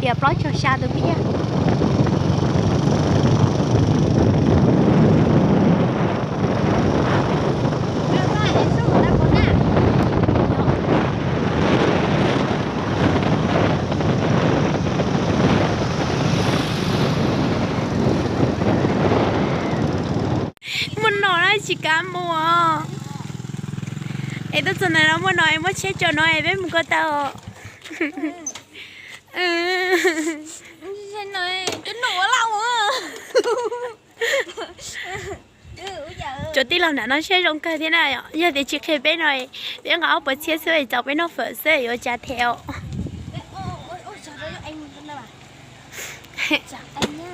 Tias plaub caug xya tus pib. Muaj no na tsis kam mus. Es tuaj txog ntawm no muaj no es muab tsheb tso no es peb mus ko taw. Cov tij laug nram no siab zoo kawg thiab na, yog tias tsis qhia peb no, peb nqa ob puas txhiab xwb es txaus peb noj fawm xwb yuav tsa them os.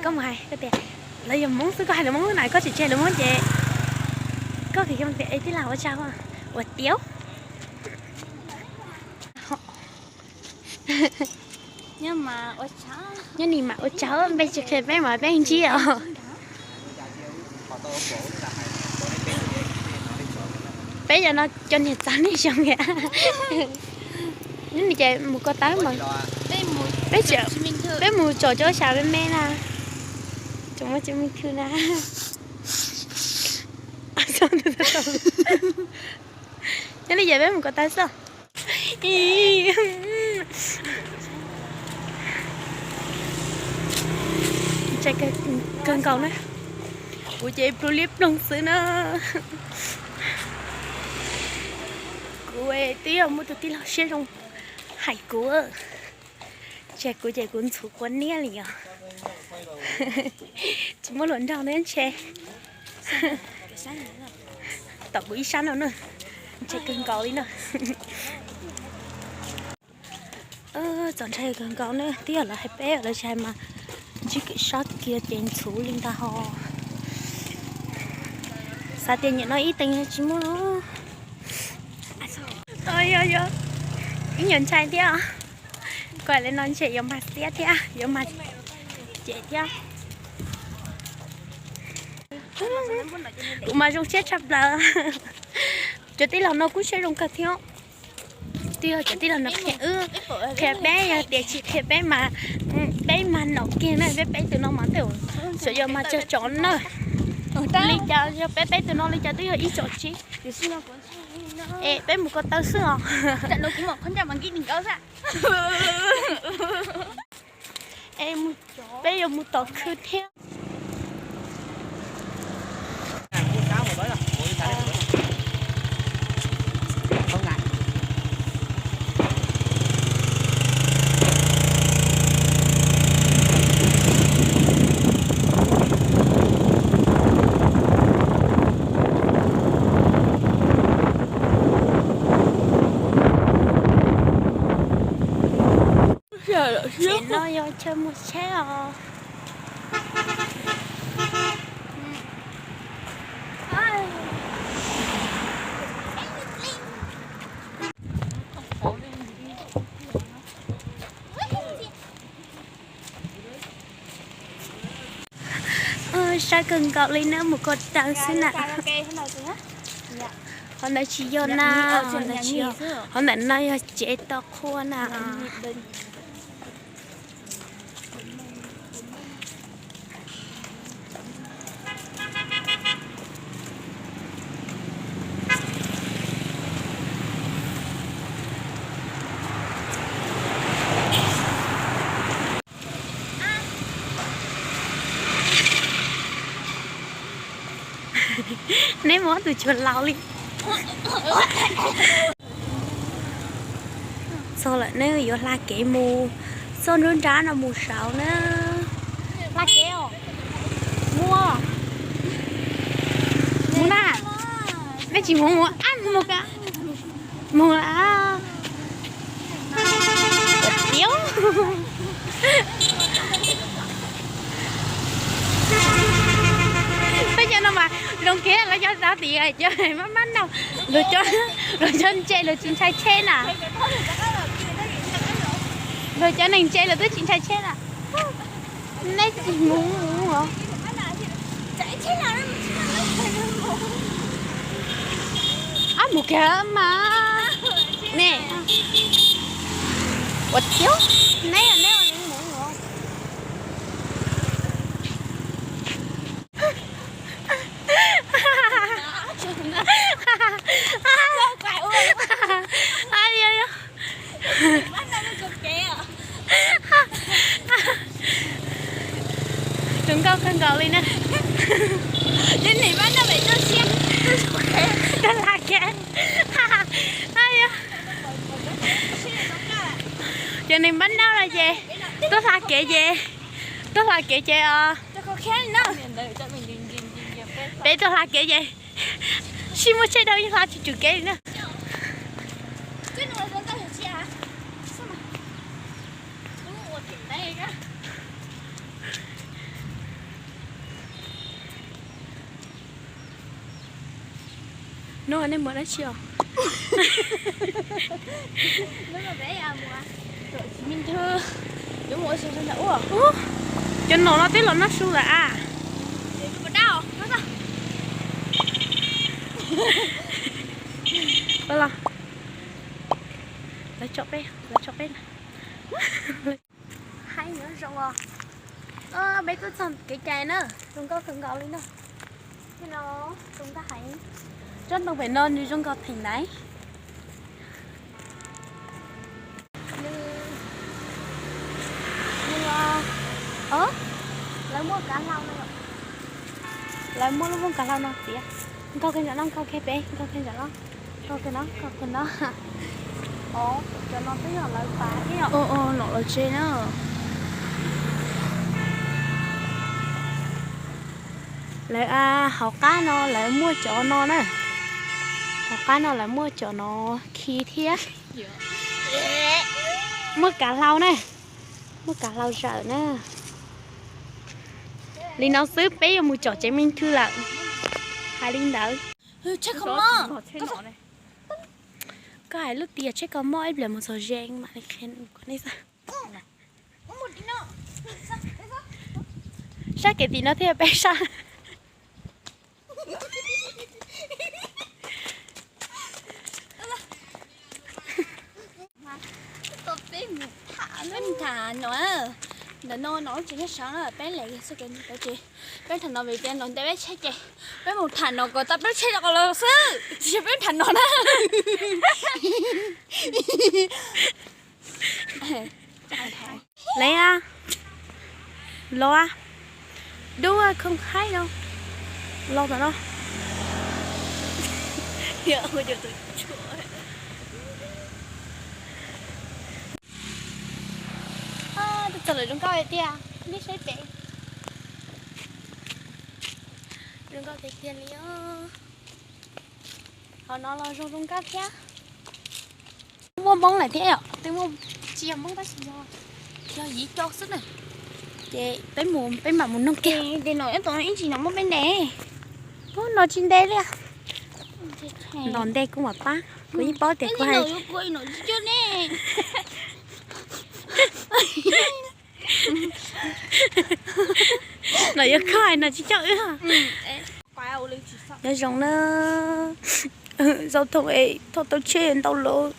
Koj mus hais koj tias lawv yog Hmoob xwb, koj hais lus Hmoob xwb na, koj tsis tsis hais lus Hmoob ces koj kis tias tij laug ua tsaug ua tiav. Nyob ni mas ua tsaug, peb tsis qhia peb mas peb ntsib os. Peb yog no cov niam txav nej zoo nkaus. Nyob ni ces mus ko taw mas peb mus tsom cov xya me me na, tsom muaj cov me khw na. Nyob li ces peb mus ko taw xwb. Ntshai kawg nkaus na. Kuv ces plhu liab ploog xwb na. Kuv twb yog muaj tus tij laug siab zoo hais kuv, ntshai kuv ces kuv ntxhuv quav niab li os. Tsis muaj hluas nraug thiab ntshe. Tom kuv ib sab no na, ntshai kawg nkaus li na. Txaus ntshai kawg nkaus ne, twb yog lawv hais peb lawv tsis hais mas ntsib kev sab kiag ces ntxhuv li ntag ho. Xav tias nyiam no ib teev tsis muaj. Yog yog, ib nyuag ntshai thiab. Kuv li no ntshe yuav mag xiab thiab yuav mag cem thiab. Kuv mas zoo siab tshaj plaws. Cov tij laug no kuj siab zoo kawg thiab. Twb yog cov tij laug no qhia wb, qhia peb, yog tias tsis qhia peb mas peb mag nom kiag na, peb peb tus no mas tej zaum xyov yog mag tsawg tsom na. Li cas yog peb peb tus no li cas twb yog ib tsom tsib. Es peb mus ko taw xwb os. Es peb yuav mus tom khw thiab. Ces no yog chaw mus tsheb os. Sab kawg nkaus li na, mus ko taw xwb na. Qhov ntawd tsis yog na, qhov ntawd no yog tsev to qhua na. Neb mus ob tug tsuag laus li. Txog lawm, neb yuav hla kev mus txoj nruab nrab no mus saud na. Hla kev os. Mus. Mus na. Neb tsis mus, mus ab mus ka. Mus a. Tiag. Peb cov no mas zoo kiag, lawv cov xav tias cov maj maj noj, luag cov, luag cov ntse luag tsis ntshai tsheb na. Luag cov neeg ntse luag twb tsis ntshai tsheb na. Neb tsis mus os. Ab mus kiag mas. Ne. Ua tiag, neb neb ua li mus os. Zoo nkauj kawg nkaus li na. Tuaj hla kev. Cov neeg npab nab no ces tuaj hla kev ces, tuaj hla kev ces os. Peb tuaj hla kev ces sib muaj tsheb dhau yeej hla tsis tsum kev li na. No nej mus dab tsi os? Cov nom no twb los noj su lawm a. Los, lawv tso peb, lawv tso peb na. Haib nyob zoo os. Peb tuaj txog kev cai na, zoo nkauj kawg nkaus li na. Zoo nkauj heev. Tsob ntoo pem no nws zoo nkauj theem ntaiv. Nws, nws, o, lawv muaj kav hlau no. Lawv muaj lub muaj kav hlau no tiag. Nkauj kawg nkaus no, nkauj kawg peb, nkauj kawg nkaus no. Nkauj kawg no, nkauj kawg no. O, cov no twb yog lawv pav thiab. O, o, nom los tsev na. Lawv hauv qab no lawv muaj cov no na. Hauv qab no lawv muaj cov no khi thiab. Muaj kav hlau na. Muaj kav hlau zawm na. Li no xwb peb yuav mus tsom tsev me ntsis lawm. Hais li ntawd. Koj hais lub tias tsheb kho mob ib pliag mus txog ze mam li qhia nej. Sab kev tim no thiab peb sab. Peb tham no, ntawm no no lub tsev nyob saud na, peb lem xwb, peb tham no vim tias no ntev peb tsheb ces peb mus tham no kom tau peb tsheb rau los xwb, tsis yog peb tham no na. Lawv, los, dub khoom haib no, los tom no. Twb txog lawm zoo nkauj tiag, nej saib pem. Zoo nkauj tiag tiag li os. Qhov no los zoo zoo nkauj thiab. Muaj Hmoob lawm thiab yom, twb muaj, tsis yog Hmoob tab sis yog, yog Yiv Coo xwb na. Ces peb mus peb mam mus noog kiag. Tes no ib tug ib tsis no muaj peb ntes. Ub, no tsis ntes li. Ntos ntes kuv mam pab, kuv yeej paub tias kuv hais. No yog koj hais no tsis coj wb. Nyob zoo na. Zaum thoom es thauj tau tsheb ntau lawm.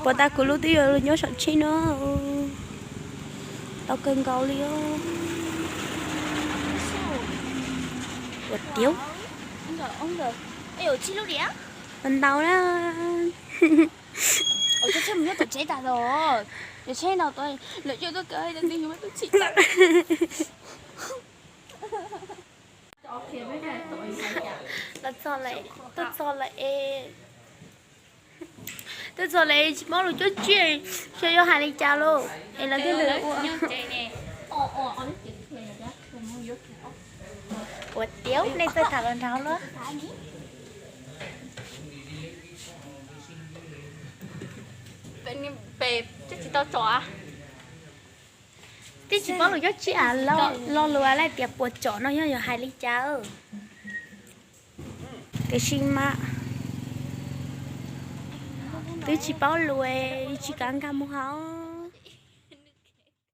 Puas tas kuv lub twb yuav nyob saum tsheb no. Tau kawg nkaus li os. Ua tiav. Ntau na. Los txog lawm, tuaj txog lawm es, tuaj txog lawm es tsis paub lus cuab tsib, xyov yuav hais li cas lauj es lawv thiaj li ua. Ua tiav, nej txawj tham los nrog luag. Twb tsis tau tsom. Twb tsis paub lus cuab tsib, lo lus lawv tias puas tsom no yog yuav hais li cas. Tiam sis mas twb tsis paub lus, tsis kav nkag mus hauv.